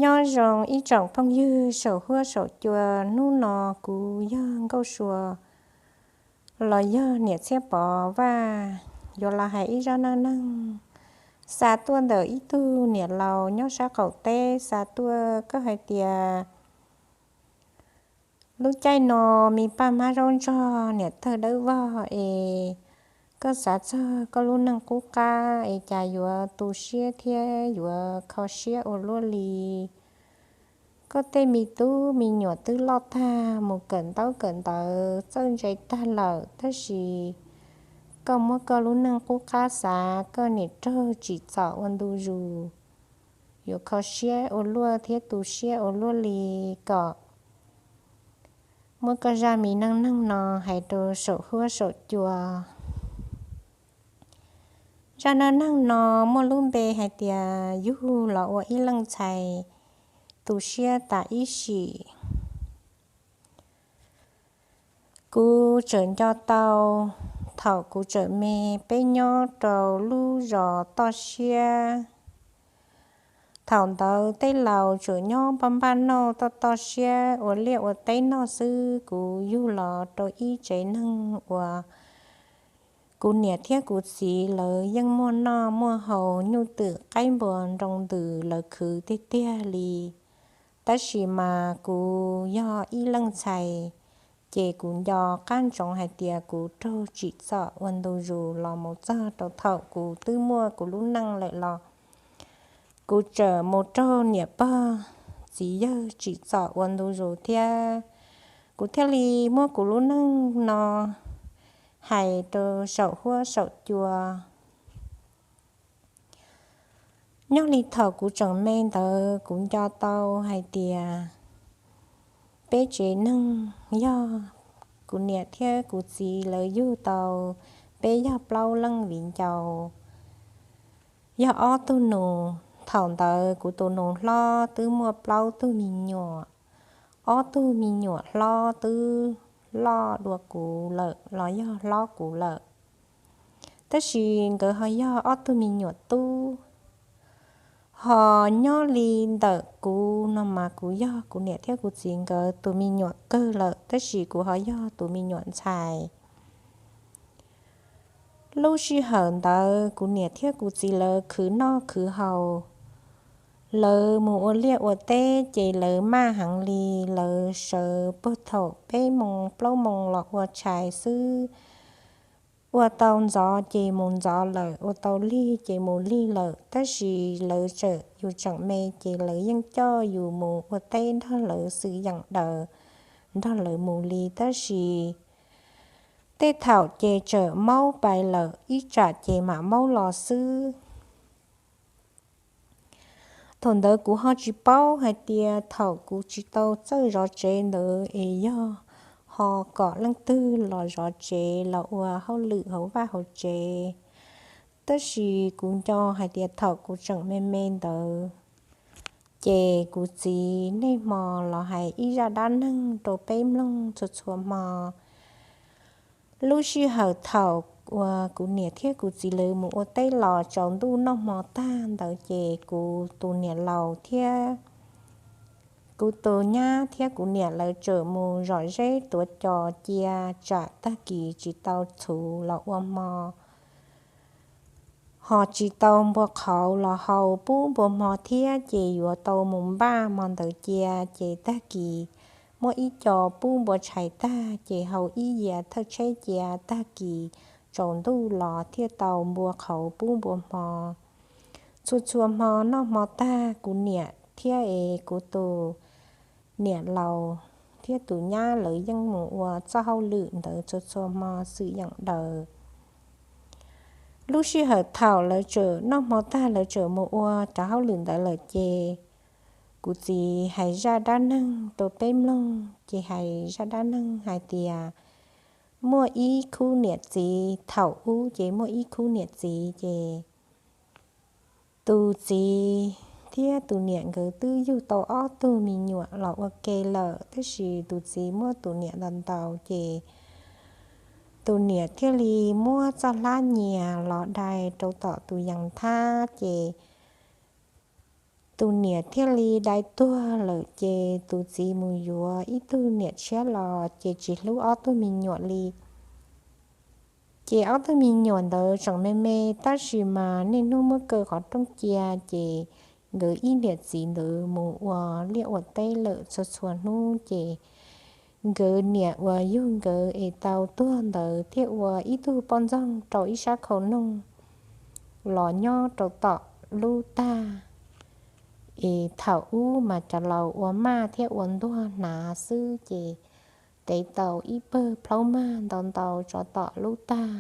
Nyob zoo ib tsoom phooj ywg saum huab saum cua, hnub no kuv yog Nkauj Sua los yog niam Txhiab Pov Vaj yuav los hais ib zaj neej neeg xa tuaj ntawm ib tug niam laus nyob sab qaum teb xa tuaj. Koj hais tias lub caij no me paj hmab zaub ntsog niam tawg dawb vog es koj xav txog koj lub neej qub qab es cas yuav tu siab thiab yuav kho siab ua luaj li. Koj tej me tub me nyuam twb loj tag mus kawm ntaub kawm ntawv txawj ntse tag lawm, tab sis koj muab koj lub neej qub qab xav, koj niam raug tsim txom ua ntu zus, yuav kho siab ua luaj thiab tu siab ua luaj li. Kom muab koj zaj me neej neeg no hais rau saum huab saum cua. Zaj neej neeg no muaj lub npe hais tias yug los ua ib leej ntxhais tu siab tas ib sim. Kuv tseem nco tau thaum kuv tseem me, peb nyob rau lub zos toj siab. Thaum ntawd tej laus tseem nyob npaj npaj noj toj toj siab ua liaj ua teb noj xwb. Kuv yug los rau ib tsev neeg uas kuv niam thiab kuv txiv lawv yeej muaj noj muaj haus, nyuj twm qaib npua nroo ntws lawv khwv tiag tiag li. Tab sis mas kuv yog ib leej ntxhais, ces kuv nco qab ntsoov hais tias kuv raug tsim txom ua ntu zus los mus txog rau thaum kuv twb muaj kuv lub neej lawm los kuv tseem mus raug niam pog txiv yawg tsim txom ua ntu zus thiab. Kuv thiaj li muab kuv lub neej no hais rau saum huab saum cua. Nyob li thaum kuv tseem me ntawd kuv nco tau hais tias peb tsev neeg yog kuv niam thiab kuv txiv lawv yug tau, peb yog plaub leej viv ncaus, yog ob tug nus. Thaum ntawd kuv tus nus hlob twb muaj plaub tug me nyuam, ob tug me nyuam hlob twb loj dua kuv lawm los yog hlob kuv lawm, tab sis nkawd ho yog ob tug me nyuam tub. Ho nyob li ntawm kuv no mas kuv yog kuv niam thiab kuv txiv nkawd tus me nyuam kawg lawm, tab sis kuv ho yog tus me nyuam ntxhais. Lub sij hawm ntawd kuv niam thiab kuv txiv lawv khwv noj khwv haus, lawv mus ua liaj ua teb ces lawv maj heev li. Lawv sawv puag thaum peb moos plaub moos los ua tshais xwb. Ua tau ntxov ces mus ntxov lawm, ua tau lig ces mus lig lawm, tab sis lawv tseem, yus tseem me ces lawv yeej coj yus mus ua teb nrog lawv xwm yeem daws nrog lawv mus li. Tab sis tej thaum ces tseem maub pais lawm, ib tsam ces mam maub los xwb. Thaum ntawd kuv ho tsis paub hais tias thaum kuv tsis tau txawj zov tsev ntawd es yog ho kom leej twg los zov tsev los ua hauj lwm hauv vaj hauv tsev. Tab sis kuv nco hais tias thaum kuv tseem me me ntawd, ces kuv txiv niaj hmo los hais ib zaj dab neeg rau peb mloog txhua txhua hmo. Lub sij hawm thaum uas kuv niam thiab kuv txiv lawv mus ua teb los tsaus ntuj noj hmo tag ntawd ces kuv tus niam laus thiab kuv tus nyab thiab kuv niam lawv tseem mus zom zeb tuav cos cia tsam tag kis tsis tau txhuv los ua hmo, ho tsis tau npua qhauv los hau pub npua hmo thiab, ces yuav tau mus npaj hmo ntawd cia, ces tag kis muab ib co pub npua tshais tag ces hau ib yias thawj tsheb cia, tag kis tsaus ntuj los thiaj tau npua qhauv pub npua hmo. Txhua txhua hmo noj hmo tag kuv niam thiab es kuv tus niam laus thiab tus nyab lawv yeej mus ua txoj hauj lwm ntawd txhua txhua hmo xwm yeem daws. Lub sij hawm thaum lawv tseem noj hmo tag lawv tseem mus ua cov hauj lwm ntawd lawm ces kuv txiv hais zaj dab neeg rau peb mloog, ces hais zaj dab neeg hais tias muaj ib khub niam txiv, thaum ub ces muaj ib khub niam txiv ces tus txiv thiab tus niam nkawd twb yug tau ob tug me nyuam los ua ke lawm, tab sis tus txiv muab tus niam ntaus ntaus ces tus niam thiaj li muab txoj hlab nyias los dai rau tom tus yees thab ces tus niam thiaj li dai tuag lawm ces tus txiv mus yuav ib tug niam tshiab los ces tsis hlub ob tug me nyuam li. Ces ob tug me nyuam ntawd tseem me me tab sis mas niaj hnub muab kaw qhov rooj cia ces nkawd ib niam txiv ntawd mus ua liaj ua teb lawm txhua txhua hnub ces nkawd niam uas yug nkawd es tau tuag ntawd thiaj ua ib tug poj ntxoog rau ib sab khau noog los nyob rau tom lub tag. Es thaum ub mas cov laus ua maj thiab ua ntuag hnav xwb ces tev tau ib pawg plaub mag ntau ntau tsov tom lub tag.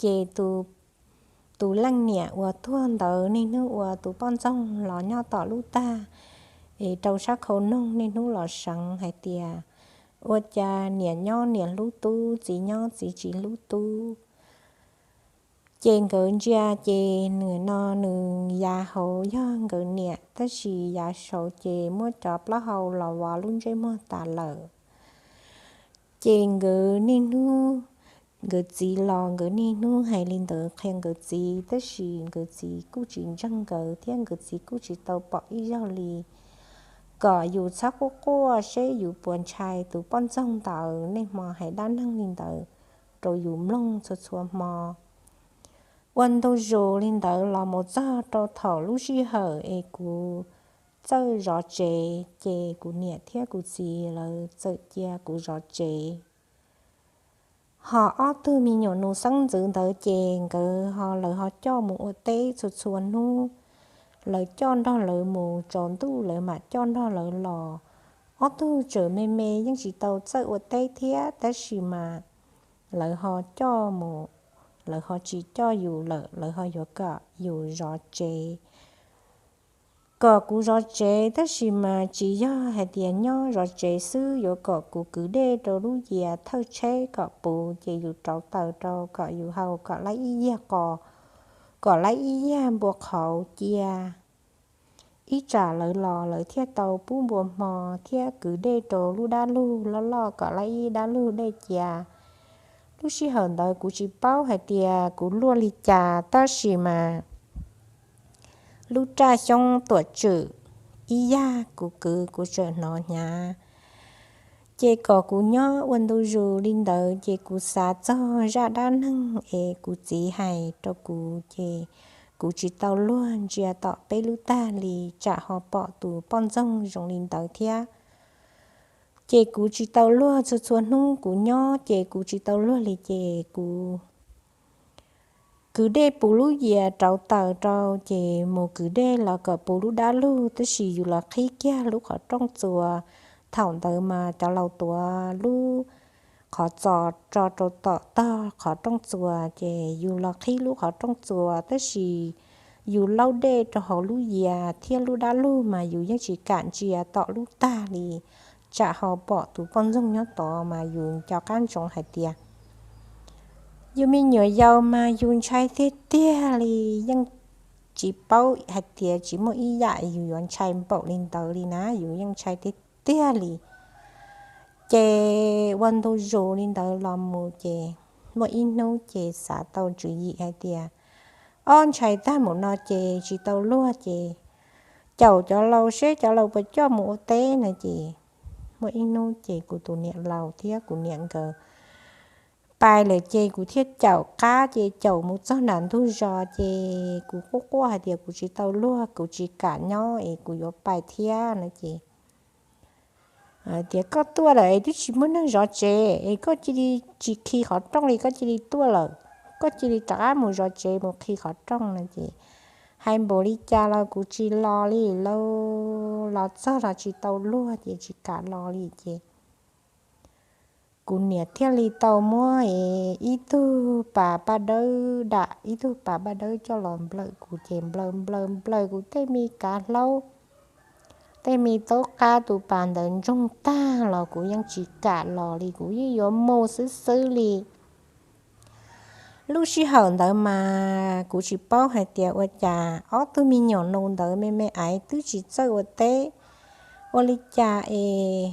Ces tus leej niam uas tuag ntawd niaj hnub ua tus poj ntxoog los nyob tom lub tag es rau sab khau noog niaj hnub los seev hais tias ua cas niam nyob niam hlub tub, txiv nyob txiv tsis hlub tub. Ces nkawd ntsia ces nws no nws yav hauv yog nkawd niam tab sis yav saud ces muab cov plaub hau los vov lub ntsej muag tas lawm. Ces nkawd niaj hnub, nkawd txiv los nkawd niaj hnub hais li ntawd qhia nkawd txiv tab sis nkawd txiv kuj tsis ntseeg nkawd thiab nkawd txiv kuj tsis tau pom ib zaug li. Kom yus txhob quaj quaj seb yus puas ntshai tus poj ntxoog ntawd, niaj hmo hais dab neeg li ntawd rau yus mloog txhua txhua hmo. Ua ntu zus li ntawd los mus txog rau thaum lub sij hawm es kuv txawj zov tsev ces kuv niam thiab kuv txiv lawv txawm cia kuv zov tsev. Ho ob tug me nyuam nus xeeb ntxwv ntawd ces nkawd ho lawv ho coj mus ua teb txhua txhua hnub. Lawv coj nrog lawv mus tsaus ntuj lawv mam coj nrog lawv los. Ob tug tseem me me yeej tsis tau txawj ua teb thiab tab sis mas lawv ho coj mus, lawv ho tsis coj yus lawm, lawv ho yuav kom yus zov tsev. Kom kuv zov tsev tab sis mas tsis yog hais tias nyob zov tsev xwb, yuav kom kuv kwv dej rau lub yias thawj tsheb kom puv ces yus rauv taws rau kom yus haus kom laib ib yag qos, kom laib ib yag npua qhauv cia. Ib tsam lawv los lawv thiaj tau pub npua hmo thiab kwv dej rau lub dab lug loj loj kom laib ib dab lug dej cia. Lub sij hawm ntawd kuv tsis paub hais tias kuv luaj li cas tab sis mas lub raj xyoob tuam tswm ib yag kuv kwv kuv tseem hnov hnyav. Ces kom kuv nyob ua ntu zus li ntawd ces kuv xav txog zaj dab neeg es kuv txiv hais rau kuv ces kuv tsis tau luag ntsia tom peb lub tag li, tsam ho pom tus poj ntxoog zoo li ntawd thiab. Ces kuv tsis tau luag, txhua txhua hnub kuv nyob ces kuv tsis tau luag li ces kuv kwv dej puv lub yias rauv taws rau ces mus kwv dej los kom puv lub dab lug tab sis yus los qhib kiag lub qhov rooj txuas. Thaum ntawd mas cov laus tuav lub qhov txos tso rau tom tog qhov rooj txuas ces yus los qhib lub qhov rooj txuas tab sis yus laub dej rau hauv lub yias thiab lub dab lug mas yus yeej tsis kam ntsia tom lub tag li, tsam ho pom tus poj ntxoog nyob tod mas yus nco qab ntsoov hais tias yus me nyuam yaus mas yus ntshai tiag tiag li, yeej tsis paub hais tias tsis muaj ib yam yus yuav ntshai npaum li ntawd li na, yus yeej ntshai tiag tiag li. Ces ua ntu zus li ntawd los mus ces muaj ib hnub ces xav tau tswv yim hais tias ob ntshai tag mus no ces tsis tau luag ces caum cov laus seb cov laus puas coj mus ua teb no ces muaj ib hnub ces kuv tus niam laus thiab kuv niam nkawd pais lawm ces kuv thiaj caum qab ces caum mus txog nram ntug zos ces kuv quaj quaj hais tias kuv tsis tau luag, kuv tsis kam nyob es kuv yuav pais thiab no ces tias koj tuaj lawm es twb tsis muaj neeg zov tsev es koj cia li tsis khi qhov rooj li, koj cia li tuaj lawm, koj cia li rov qab mus zov tsev mus khi qhov rooj no ces hais npaum li cas los kuv tsis los li lauj, los txog los tsis tau luag ces tsis kam los li ces kuv niam thiaj li tau muab ib tug pas paj dawb dam ib tug pas paj dawb coj los nplawm kuv ces nplawm nplawm nplawm kuv tej me kav hlaub, tej me taub qab, tus pas ntawd ntsoog tag los kuv yeej tsis kam los li, kuv yeej yuav mus xwb xwb li. Lub sij hawm ntawd mas kuv tsis paub hais tias ua cas ob tug me nyuam nus ntawd me me aiv twb tsis txawj ua teb, ua li cas es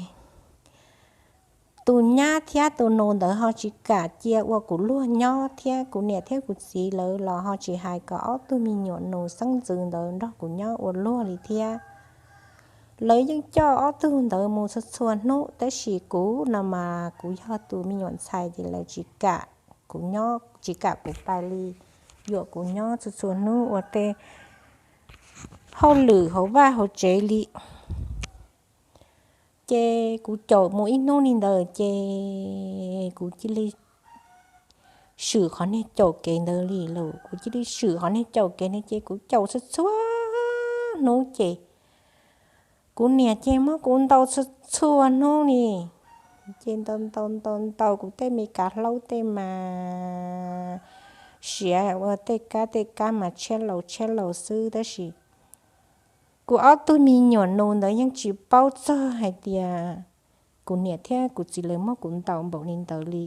tus nyab thiab tus nus ntawd ho tsis kam cia ua kuv luag nyob thiab kuv niam thiab kuv txiv lawv los ho tsis hais kom ob tug me nyuam nus xeeb ntxwv ntawd nrog kuv nyob ua luag li thiab. Lawv yeej coj ob tug ntawd mus txhua txhua hnub, tab sis kuv no mas kuv yog tus me nyuam ntxhais ces lawv tsis kam kuv nyob, tsis kam kuv pais li, yuam kuv nyob txhua txhua hnub ua tej hauj lwm hauv vaj hauv tsev li. Ces kuv caum mus ib hnub li ntawd ces kuv cia li swm qhov niag caum kev ntawd li lawm. Kuv cia li swm qhov niag caum kev na ces kuv caum txhua txhua hnub ces kuv niam ces muab kuv ntaus txhua txhua hnub li. Ces ntaus ntaus ntaus ntaus kuv tej me kav hlaub tej mas siav ua tej kab tej kab mas tshiab laus tshiab laus xwb, tab sis kuv ob tug me nyuam nus ntawd yeej tsis paub txog hais tias kuv niam thiab kuv txiv lawv muab kuv ntaus npaum li ntawd li.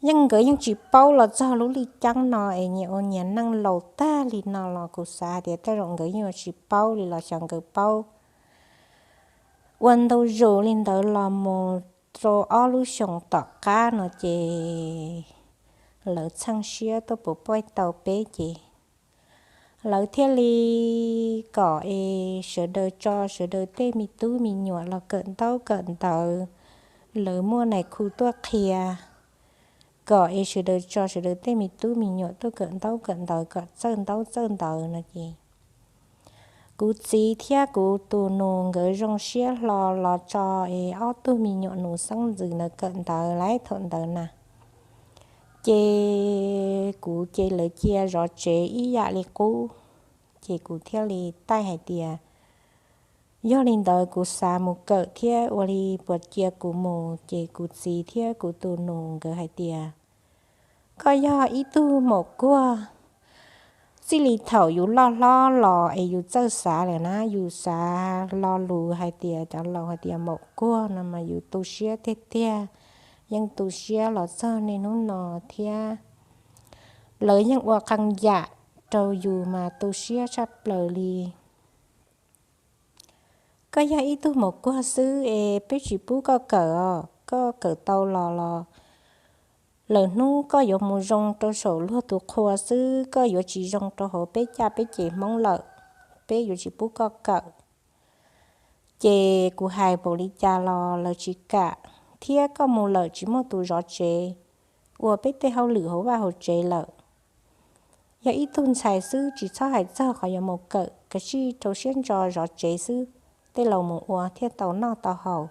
Yeej nkawd yeej tsis paub los txog lub lij ceeb no es nyias ua nyias neej laus tag li no los kuv xav hais tias tej zaum nkawd yeej yuav tsis paub li los xyov nkawd paub. Ua ntu zus li ntawd los mus rau ob lub xyoos tom qab no ces lawv txheej siab tuaj puas paib tau peb ces lawv thiaj li kom es sawv daws tso sawv daws tej me tub me nyuam los kawm ntaub kawm ntawv. Lawv muaj nais khu tuaj qhia kom es sawv daws tso sawv daws tej me tub me nyuam tuaj kawm ntaub kawm ntawv kom txawj ntaub txawj ntawv no ces kuv txiv thiab kuv tus nus nkawd zoo siab hlo los tso es ob tug me nyuam nus xeeb ntxwv ntawd kawm ntawv lawm thaum ntawd na. Ces kuv ces lawv cia zov tsev ib yam li qub, ces kuv thiaj li taij hais tias yog li ntawd kuv xav mus kawm thiab ua li puas cia kuv mus. Ces kuv txiv thiab kuv tus nus nkawd hais tias koj yog ib tug maum kuag, txij li thaum yus loj hlob los es yus txawj xav lawm na, yus xav lo lus hais tias cov laus hais tias maum kuag no mas yus tu siab tiag tiag, yeej tu siab los txog niaj hnub no thiab. Lawv yeej ua qee yam rau yus mas tu siab tshaj plaws li. Koj yog ib tug maum kuag xwb es peb tsis pub koj kawm os, koj kawm tau los los lwm hnub koj yuav mus zoo rau saum luag tus qhua xwb, koj yuav tsis zoo rau hauv peb caj peb ces Hmoob lawm, peb yuav tsis pub koj kawm. Ces kuv hais npaum li cas los lawv tsis kam, thiab koj mus lawm tsis muaj tus zov tsev, ua peb tej hauj lwm hauv vaj hauv tsev lawm. Yog ib tug ntxhais xwb tsis txhob hais txog qhov yuav mus kawm, kav tsij rau siab ntso zov tsev xwb, tej laus mus ua thiaj tau noj tau haus.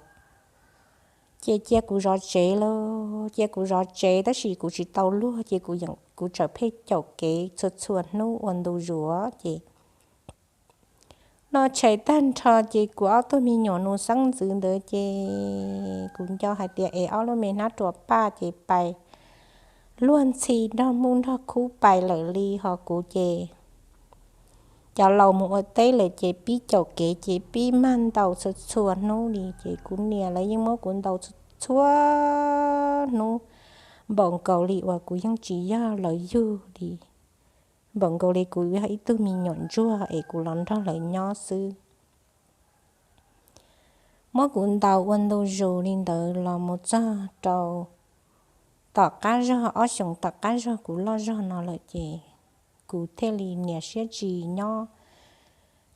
Ces cia kuv zov tsev lauj, cia kuv zov tsev tab sis kuv tsis tau luag ces kuv tsawm pheej caum kev txhua txhua hnub ua ntu zus ces noj tshais tag nrho ces kuv ob tug me nyuam nus xeeb ntxwv ntawd ces kuv nco hais tias es ob lub me hnab ruas paj ces pais luag ntxhi nrog muj nrog khub pais lawm li ho kuv ces cov laus mus ua teb lawm ces pib caum kev ces pib mag ntaus txhua txhua hnub li ces kuv niam lawv yeej muab kuv ntaus txhua txhua hnub, npaum nkaus li uas kuv yeej tsis yog lawv yug li, npaum nkaus li kuv yog ib tug me nyuam ntsuag es kuv los nrog lawv nyob xwb. Muab kuv ntaus ua ntu zus li ntawd los mus txog rau tom qab zog, ob xyoos tom qab zog kuv loj zog no lawm ces kuv thiaj li niam siab tsis nyob,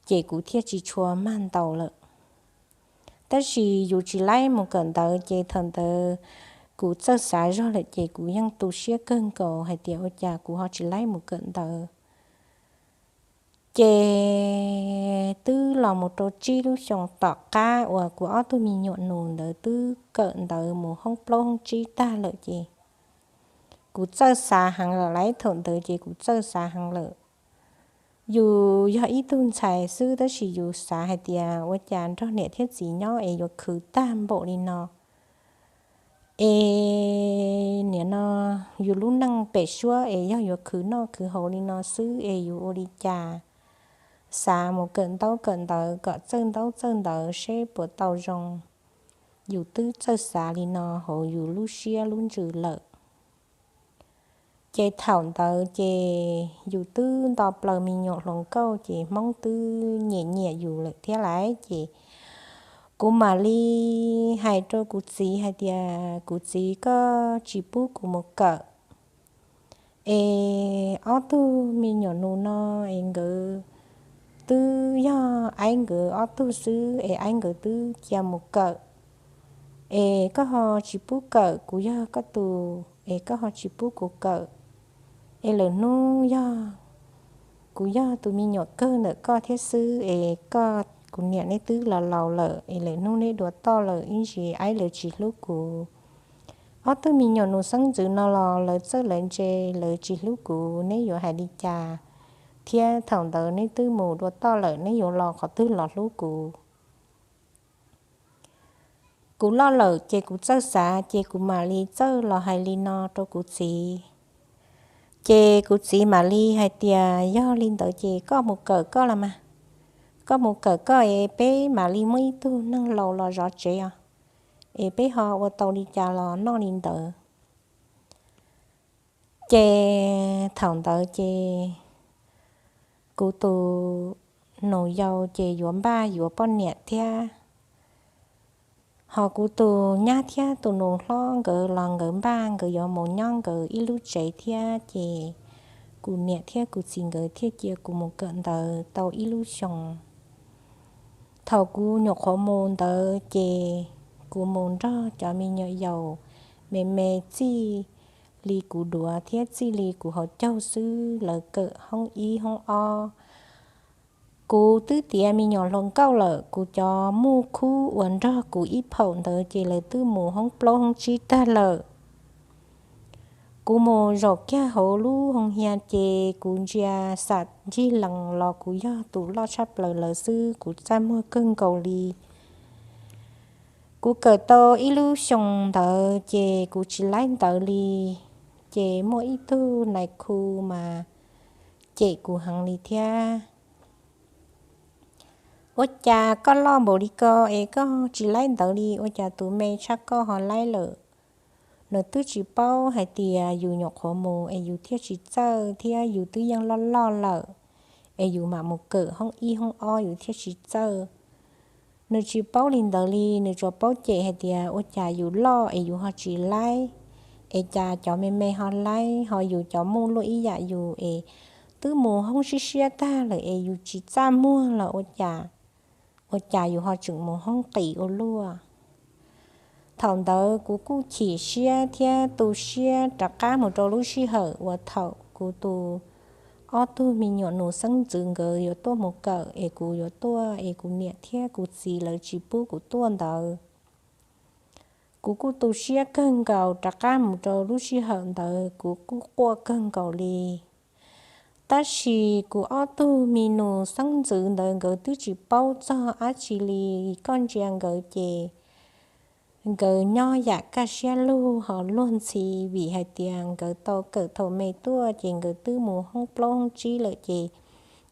ces kuv thiaj tsis tshua mag ntaus lawm. Tab sis yus tsis laib mus kawm ntawv ces thaum ntawd kuv txawj xav zog lawm ces kuv yeej tu siab kawg nkaus hais tias ua cas kuv ho tsis laib mus kawm ntawv. Ces twb los mus rau tsib lub xyoos tom qab uas kuv ob tug me nyuam nus ntawd twb kawm ntawv mus hoob plaub hoob tsib tag lawm ces kuv txawj xav heev lawm lauj, thaum ntawd ces kuv txawj xav heev lawm. Yus yog ib tug ntxhais xwb tab sis yus xav hais tias ua cas nrog niam thiab txiv nyob es yuav khwv tag npaum li no. Es nim no yus lub neej pem suab es yog yuav khwv noj khwv haus li no xwb es yus ua li cas xav mus kawm ntaub kawm ntawv kom txawj ntaub txawj ntawv seb puas tau zoo. Yus twb txawj xav li no hauv yus lub siab lub ntsws lawm. Ces thaum ntawd ces yus twb nto plaws me nyuam hluas nkauj ces Hmoob twb nyiam nyiam yus lawm thiab lauj, ces Kuv mam li hais rau kuv txiv hais tias, kuv txiv, koj tsis pub kuv mus kawm. Es ob tug me nyuam nus no es nkawd twb yog aib nkawd ob tug xwb es aib nkawd twb cia mus kawm. Es koj ho tsis pub kawm, kuv yog koj tus es koj ho tsis pub kuv kawm. Es lwm hnub yog kuv yog tus me nyuam kawg ntawm koj thiab xwb es koj, kuv niam neb twb los laus lawm es lwm hnub neb dua toj lawm ib ntsis aib lawv tsis hlub kuv. Ob tug me nyuam nus xeeb ntxwv no los lawv txawj lawv ntse, lawv tsis hlub kuv, neb yuav hais li cas thiab? Thaum ntawd neb twb mus dua toj lawm, neb yuav los qhov twg los hlub kuv? Kuv loj lawm ces kuv txawj xav ces kuv mam li txawj los hais li no rau kuv txiv. Ces kuv txiv mam li hais tias, yog li ntawd ces koj mus kawm koj los mas. Koj mus kawm koj es peb mam li muab ib tug neeg laus los zov tsev os, es peb ho ua tau li cas los noj li ntawd. Ces thaum ntawd ces kuv tus nus yau ces yuav npaj yuav poj niam thiab. Ho kuv tus nyab thiab tus nus hlob nkawd los nkawd npaj nkawd yuav mus nyob nkawd ib lub tsev thiab ces kuv niam thiab kuv txiv nkawd thiaj cia kuv mus kawm ntawv tau ib lub xyoos. Thaum kuv nyuam qhuav mus ntawd ces kuv mus nrog cov me nyuam yaus me me txij li kuv duav thiab txij li kuv hauv caug xwb, lawv kawm hoob ib hoob ob. Kuv twb tiav me nyuam hluas nkauj lawm, kuv cov muj khub uas nrog kuv ib phaum ntawd ces lawv twb mus hoob plaub hoob tsib tag lawm. Kuv mus zaum kiag hauv lub hoo hia ces kuv ntsia xam ncig lees los kuv yog tus loj tshaj plaws lawv xwb, kuv txaj muag kawg nkaus li. Kuv kawm tau ib lub xyoos ntawd ces kuv tsis laib ntawv li, ces muaj ib tug nais khu mas cem kuv heev li thiab. Ua cas koj loj npaum li ko es koj tsis laib ntawv li, ua cas tus me tshaj koj ho laib lawm? Nws twb tsis paub hais tias yus nyuam qhuav mus es yus thiaj tsis txawj thiab, yus twb yeej loj loj lawm es yus mam mus kawm hoob ib hoob ob yus thiaj tsis txawj. Nws tsis paub li ntawd li, nws tsuas paub cem hais tias ua cas yus loj es yus ho tsis laib, es cas cov me me ho laib, ho yus cov muj luaj ib yam yus es twb mus hoob siab siab tag lawm es yus tsis txaj muag los ua cas, ua cas yus ho tseem mus hoob qis ua luaj. Thaum ntawd kuv kuj chim siab thiab tu siab rov qab mus rau lub sij hawm uas thaum kuv tus ob tug me nyuam nus xeeb ntxwv nkawd yuav tuaj mus kawm es kuv yuav tuaj es kuv niam thiab kuv txiv lawv tsis pub kuv tuaj ntawd. Kuv kuj tu siab kawg nkaus rov qab mus rau lub sij hawm ntawd, kuv kuj quaj kawg nkaus li. Tab sis kuv ob tug me nus xeeb ntxwv ntawd nkawd twb tsis paub txog dab tsi li, koj ntsia nkawd ces nkawd nyob yam kaj siab lug ho luag ntxhi vim hais tias nkawd tau kawm thaum me tuaj ces nkawd twb mus hoob plaub hoob tsib lawm ces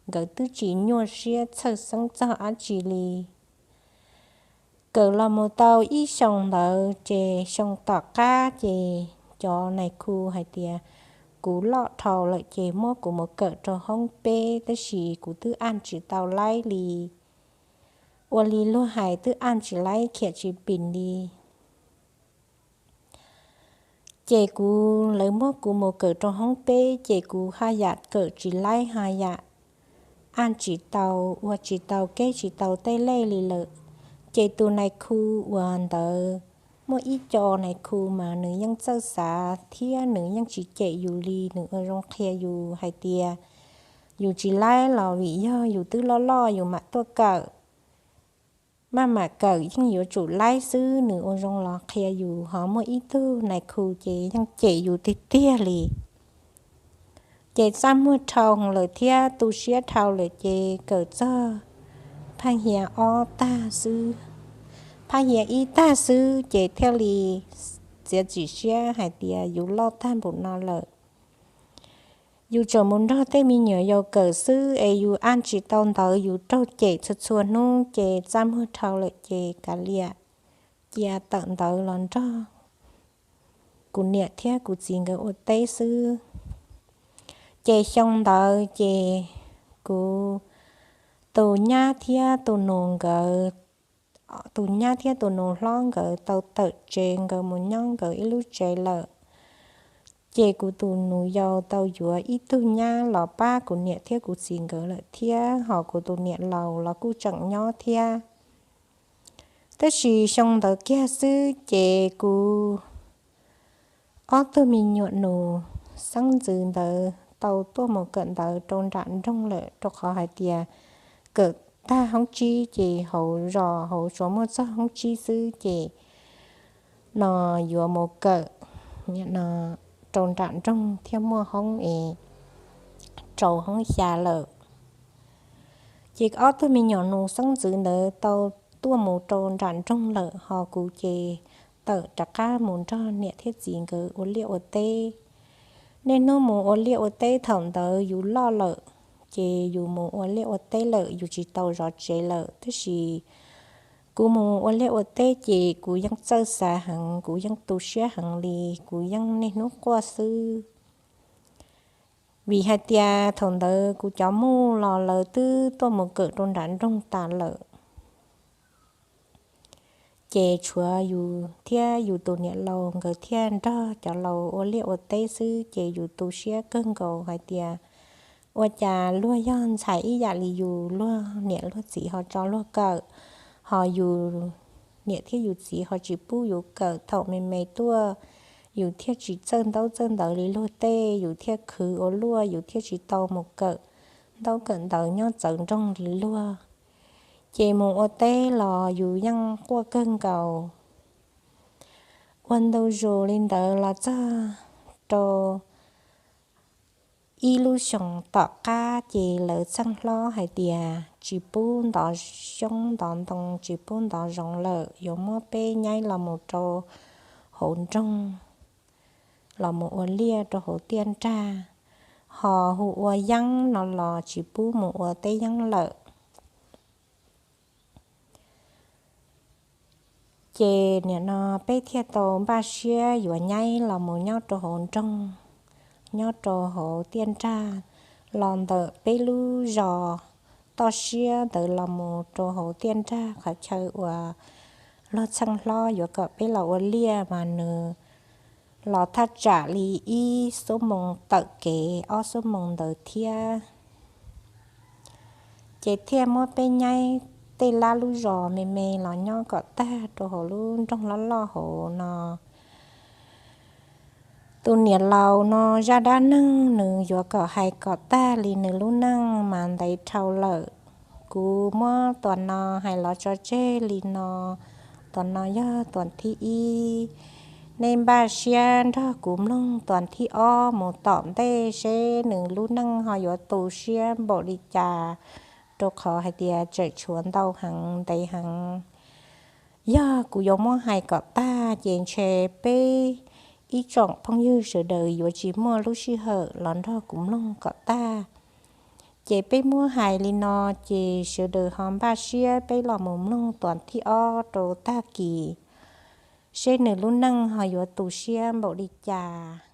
nkawd twb tsis nyuaj siab txhawj xeeb txog dab tsi li. Kawm los mus tau ib xyoos ntawd ces xyoo tom qab ces cov nais khu hais tias kuv loj dhau lawm ces muab kuv mus kawm rau hoob peb, tab sis kuv twb aj tsis tau laib li. Ua li luag hais twb aj tsis laib khiam tsis pim li. Ces kuv, lawv muab kuv mus kawm rau hoob peb ces kuv haj yam kawm tsis laib, haj yam aj tsis tau, ua tsis tau keb tsis tau tej lej li lawm. Ces tus nais khu uas ntawd, muaj ib co nais khu mas nws yeej txawj xav thiab nws yeej tsis cem yus li, nws ua zoo qhia yus hais tias yus tsis laib los vim yog yus twb loj loj yus mam tuaj kawm, maj mam kawm yeej yuav tsum laib xwb, nws ua zoo los qhia yus. Ho muaj ib tug nais khu ces yeej cem yus tiag tiag li. Ces txaj muag dhau lawm thiab tu siab dhau lawm ces kawm txog phaj hia ob tag xwb, phaj hia ib tag xwb ces thiaj li txiav txim siab hais tias yus loj tag npaum no lawm, yus tseem mus nrog tej me nyuam yaus kawm xwb es yus aj tsis tau ntawv, yus raug cem txhua txhua hnub ces txaj muag dhau lawm ces kav liam cia tawm ntawv los nrog kuv niam thiab kuv txiv nkawd ua teb xwb. Ces xyoo ntawd ces kuv tus nyab thiab tus nus nkawd tus nyab thiab tus nus hlob nkawd tau tawm tsev nkawd mus nyob nkawd ib lub tsev lawm. Ces kuv tus nus yau tau yuav ib tug nyab los pab kuv niam thiab kuv txiv nkawd lawm thiab, ho kuv tus niam laus los kuj tseem nyob thiab. Tab sis xyoo ntawd kiag xwb ces kuv ob tug me nyuam nus xeeb ntxwv ntawd tau tuaj mus kawm ntawv rau nram nroog lawm, rau qhov hais tias kawm tag hoob tsib ces hauv zos hauv tsuas muaj txog hoob tsib xwb ces no yuav mus kawm rau nram nroog thiaj muaj hoob es rau hoob xya lawm. Ces ob tug me nyuam nus xeeb ntxwv ntawd tau tuaj mus rau nram nroog lawm, ho kuv ces tawm rov qab mus nrog niam thiab txiv nkawd ua liaj ua teb. Niaj hnub mus ua liaj ua teb, thaum ntawd yus loj lawm, ces yus mus ua liaj ua teb lawm yus tsis tau zov tsev lawm, tab sis kuv mus ua liaj ua teb ces kuv yeej txawj xav heev, kuv yeej tu siab heev li, kuv yeej niaj hnub quaj xwb. Vim hais tias thaum ntawd kuv cov muj los lawv twb tuaj mus kawm rau nram nroog tas lawm. Ces tshuav yus thiab yus tus niam laus nkawd thiaj nrog cov laus ua liaj ua teb xwb, ces yus tu siab kawg nkaus hais tias ua cas luag yog ntxhais ib yam li yus, luag niam luag txiv ho tso luag kawm, ho yus niam thiab yus txiv ho tsis pub yus kawm. Thaum me me tuaj yus thiaj tsis txawj ntaub txawj ntawv li luag tej, yus thiaj khwv ua luaj, yus thiaj tsis tau mus kawm ntaub kawm ntawv nyob txawv nroog li luag. Ces mus ua teb los yus yeej quaj kawg nkaus. Ua ntu zus li ntawd los txog rau ib lub xyoos tom qab ces lawv txheej hlob hais tias tsis pub ntov xyoob ntov ntoo, tsis pub ntov zoov lawm, yuav muab peb nyaib los mus rau hauv nroog, los mus ua liaj rau hauv tiaj nrag, ho hu ua yeeb no los tsis pub mus ua teb yeeb lawm. Ces nim no peb thiaj tau npaj siab yuav nyaib los mus nyob rau hauv nroog, nyob rau hauv tiaj nrag, los ntawm peb lub zos toj siab ntawd los mus rau hauv tiaj nrag qhov chaw uas luag txheej hlob yuav kom peb los ua liaj mas nws los thaj tsam li ib xuab moos tawm kev, ob xuab moos ntawd thiab. Ces thiaj muab peb nyaib tej lab lub zos me me los nyob kom tag rau hauv lub nroog loj loj hauv no. Tus niam laus no zaj dab neeg nws yuav kom hais kom tag li nws lub neej mas ntev dhau lawm. Kuv muab tuas no hais los tso tseg li no. Tuas no yog tuas thib ib. Nej npaj siab nrog kuv mloog tuas thib ob mus tom ntej seb nws lub neej ho yuav tu siab npaum li cas, rau qhov hais tias tseem tshuav ntau heev ntev heev. Yog kuv yuav muab hais kom tag ces ntshe peb ib tsoom phooj ywg sawv daws yuav tsis muaj lub sij hawm los nrog kuv mloog kom tag. Ces peb muab hais li no, ces sawv daws ho npaj siab peb los mus mloog tuas thib ob rau tag kis, seb nws lub neej ho yuav tu siab npaum li cas.